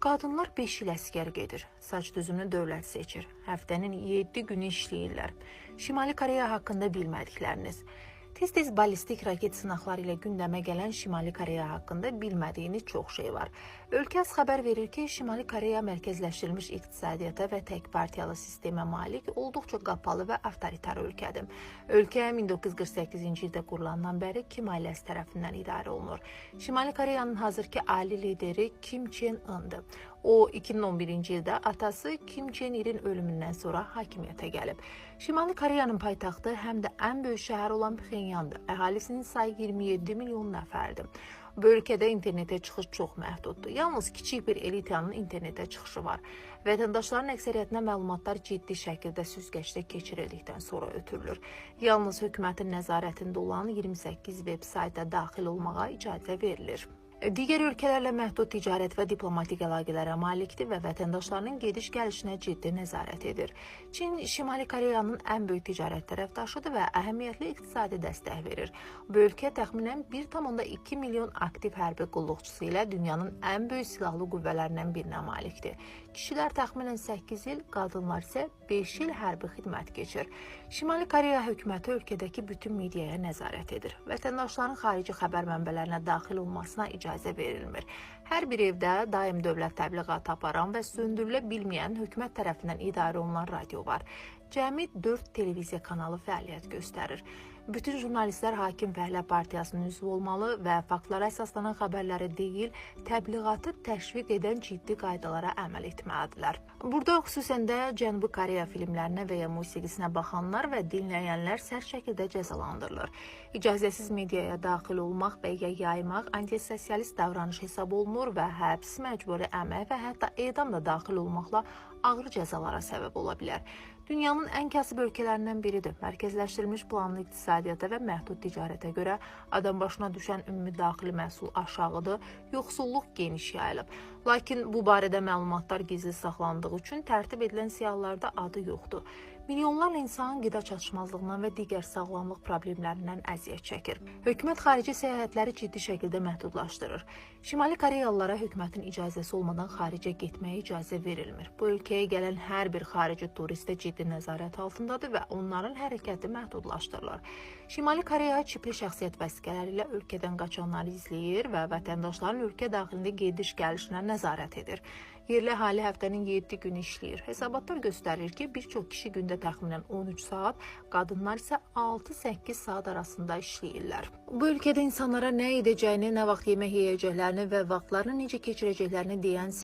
Qadınlar 5 il əsgər gedir. Saç düzümünü dövlət seçir. Həftənin 7 günü işləyirlər. Şimali Koreya haqqında bilmədikləriniz. Tez-tez ballistik raket sınaqları ilə gündəmə gələn Şimali Koreya haqqında bilmədiyiniz çox şey var. Ölkə az xəbər verir ki, Şimali Koreya mərkəzləşdirilmiş iqtisadiyyata və tək partiyalı sistemə malik olduqca qapalı və avtoritar ölkədir. Ölkə 1948-ci ildə qurulandan bəri Kim ailəsi tərəfindən idarə olunur. Şimali Koreyanın hazırki ali lideri Kim Chen In'dir. O 2011-ci ildə atası Kim Chen Il'in ölümündən sonra hakimiyyətə gəlib. Şimali Koreyanın paytaxtı həm də ən böyük şəhər olan Pxenyandır. Əhalisinin sayı 27 milyon nəfərdir. Bu ölkədə internetə çıxış çox məhduddur. Yalnız kiçik bir elitanın internetə çıxışı var. Vətəndaşların əksəriyyətinə məlumatlar ciddi şəkildə süzgəcdə keçirildikdən sonra ötürülür. Yalnız hökumətin nəzarətində olan 28 veb-sayta daxil olmağa icazə verilir. Digər ölkələrlə məhdud ticarət və diplomatik əlaqələrə malikdir və vətəndaşlarının gediş-gəlişinə ciddi nəzarət edir. Çin Şimali Koreyanın ən böyük ticarət tərəfdaşıdır və əhəmiyyətli iqtisadi dəstək verir. Bu ölkə təxminən 1,2 milyon aktiv hərbi qulluqçusu ilə dünyanın ən böyük silahlı qüvvələrindən birinə malikdir. Kişilər təxminən 8 il, qadınlar isə 5 il hərbi xidmət keçir. Şimali Koreya hökuməti ölkədəki bütün mediaya nəzarət edir. Vətəndaşların xarici xəbər mənbələrinə daxil olmasına icazə verilmir. Hər bir evdə daim dövlət təbliğatı aparan və söndürülə bilməyən hökumət tərəfindən idarə olunan radio var. Cəmi 4 televiziya kanalı fəaliyyət göstərir. Bütün jurnalistlər hakim fəhlə partiyasının üzvü olmalı və faktlara əsaslanan xəbərləri deyil, təbliğatı təşviq edən ciddi qaydalara əməl etməlidirlər. Burada xüsusən də Cənubi Koreya filmlərinə və ya musiqisinə baxanlar və dinləyənlər sərt şəkildə cəzalandırılır. İcazəsiz mediaya daxil olmaq və ya yaymaq antisosialist davranış hesab olunur və həbs, məcburi əmək və hətta edam da daxil olmaqla ağır cəzalara səbəb ola bilər. Dünyanın ən kasıb ölkələrindən biridir. Mərkəzləşdirilmiş planlı iqtisadiyyata və məhdud ticarətə görə adam başına düşən ümumi daxili məhsul aşağıdır, yoxsulluq geniş yayılıb. Lakin bu barədə məlumatlar gizli saxlandığı üçün tərtib edilən siyahılarda adı yoxdur. Milyonlarla insan qida çatışmazlığından və digər sağlamlıq problemlərindən əziyyət çəkir. Hökumət xarici səyahətləri ciddi şəkildə məhdudlaşdırır. Şimali Koreyalılara hökumətin icazəsi olmadan xaricə getməyə icazə verilmir. Bu ölkəyə gələn hər bir xarici turist də ciddi nəzarət altındadır və onların hərəkəti məhdudlaşdırılır. Şimali Koreya çipli şəxsiyyət vəsiqələri ilə ölkədən qaçanları izləyir və vətəndaşların ölkə daxilində gediş-gəlişinə nəzarət edir. Yerli əhali həftənin 7 günü işləyir. Hesabatlar göstərir ki, bir çox kişi gündə təxminən 13 saat, qadınlar isə 6-8 saat arasında işləyirlər. Bu ölkədə insanlara nə edəcəyini, nə vaxt yemək yeyəcəklərini və vaxtlarını necə keçirəcəklərini deyən